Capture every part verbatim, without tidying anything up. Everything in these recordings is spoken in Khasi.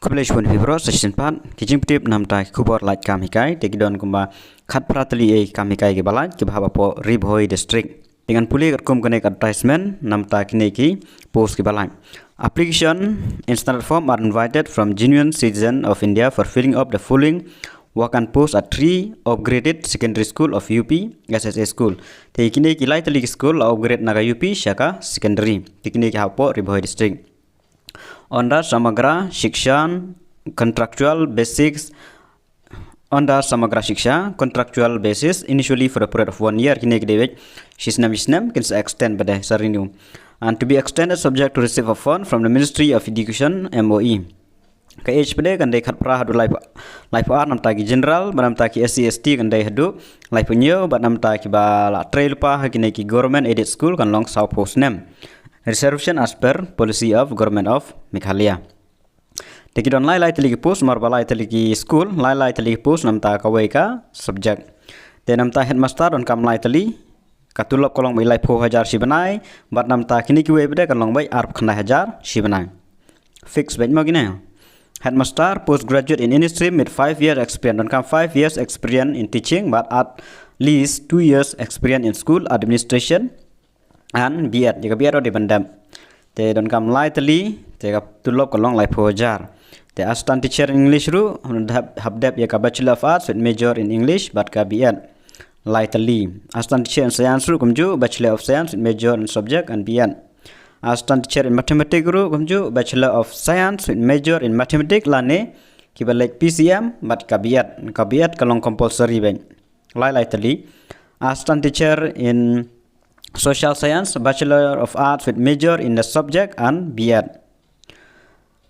Khublei shibun phi bro, sa shisien pat ki jingpyntip namta ki khubor lait kam hikai, te ki don kumba khatphra tylli ei kam hikai kiba lait kiba hap hapoh Ri Bhoi District. Te ngan pule katkum kane ka advertisement namta kine ki post kiba lait. Application in standard form are invited from genuine citizen of India for filling up the following vacant post at three upgraded secondary school of U P S S A school. Te kine ki lai tylli ki school la upgrade na ka U P sha ka secondary. Te kine ki hapoh Ri Bhoi District. Under Samagra Shiksha contractual basics, under Samagra Shiksha contractual basis initially for a period of one year, kine ki dei beit shisnem shisnem, kin sa extend bad sa renew, and to be extended subject to receive a fund from the Ministry of Education, M O E. Ka age bad kan dei khatphra haduh laiphew ar namta ki general, bad namta ki S C S T kan dei haduh laiphew hynñiew, bad namta kiba la trei lypa ha kine ki government aided school kan long sawphew snem. Reservation as per policy of Government of Meghalaya. Te ki don lai lai tylli ki post, mar ba lai tylli ki school, lai lai tylli ki post namta kawei ka subject. Te namta headmaster donkam lai tylli, ka tulop ka long beit laiphew hajar shi bnai, bad namta kine kiwei bad kan long beit arphew khyndai hajar shi bnai. Fix beit mo kine. Headmaster, postgraduate in any stream with five years experience, donkam five years experience in teaching, but at least two years experience in school administration and B Ed. Ïa ka B Ed ruh dei ban dep. Te donkam lai tylli, te ka tulop ka long laiphew hajar. Te assistant teacher in English ruh hap, hap dep ïa ka Bachelor of Arts with major in English bad ka B Ed. Lai tylli. Assistant teacher in science ruh kumjuh, Bachelor of Science with major in subject and B Ed. Assistant teacher in mathematics ruh kumjuh, Bachelor of Science with major in mathematics lane kiba leh P C M bad ka B Ed. Ka B Ed ka long compulsory beit. Lai lai tylli. Assistant teacher in social science, Bachelor of Arts with major in the subject and B Ed.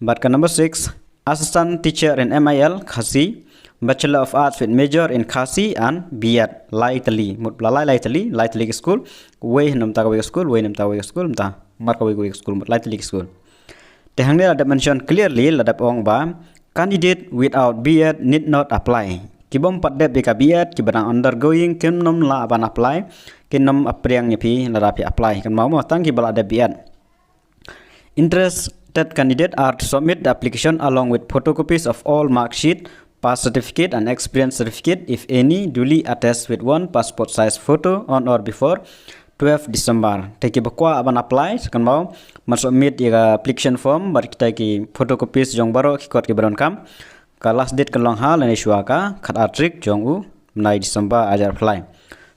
Bad ka number six, assistant teacher in M I L Khasi, Bachelor of Arts with major in Khasi and B Ed. Lai tylli, mut ba la lai lai tylli, lai tylli ki school, wei namta kawei ka school, wei namta kawei ka school, namta mar kawei kawei ka school, mut lai tylli ki school. Te hangne la dep mention clearly, la dep ong ba candidate without B Ed need not apply. Ki bym pat dep ïa ka B Ed, kiba dang undergoing, kin nym lah ban apply, kin nym pdiang ïa phi lada phi apply. Kynmaw mo, tang kiba la dep B Ed. Interested candidate are to submit the application along with photocopies of all mark sheet, pass certificate and experience certificate, if any, duly attached with one passport size photo on or before twelve December. Te kiba kwah ban apply, sa kynmaw, mar submit ïa ka application form bad kita ki photocopies jong baroh ki kot kiba donkam. Ka last date kan long ha lane shuwa ka khatar tarik jong u bnai December arhajar arphew lai.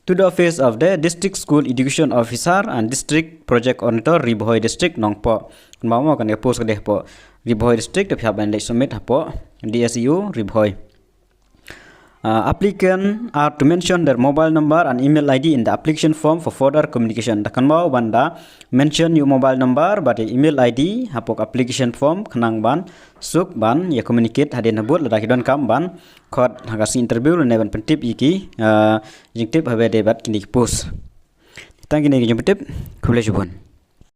To the office of the District School Education Officer and District Project Coordinator, Ri Bhoi District, Nongpoh. Kynmaw mo, kane ka post ka dei hapoh Ri Bhoi District, te phi hap ban leit submit hapoh D S E O Ri Bhoi. Uh, applicant are to mention their mobile number and email I D in the application form for further communication. Da kynmaw ban da mention ïa u mobile number bad email I D hapoh application form khnang ban suk ban ïa communicate hadien habud lada ki donkam ban khot ha ka sngi interview lane ban pyntip ïa ki, uh, jingtip haba dei bad kine ki post. Tang kine ki jingpyntip, khublei shibun.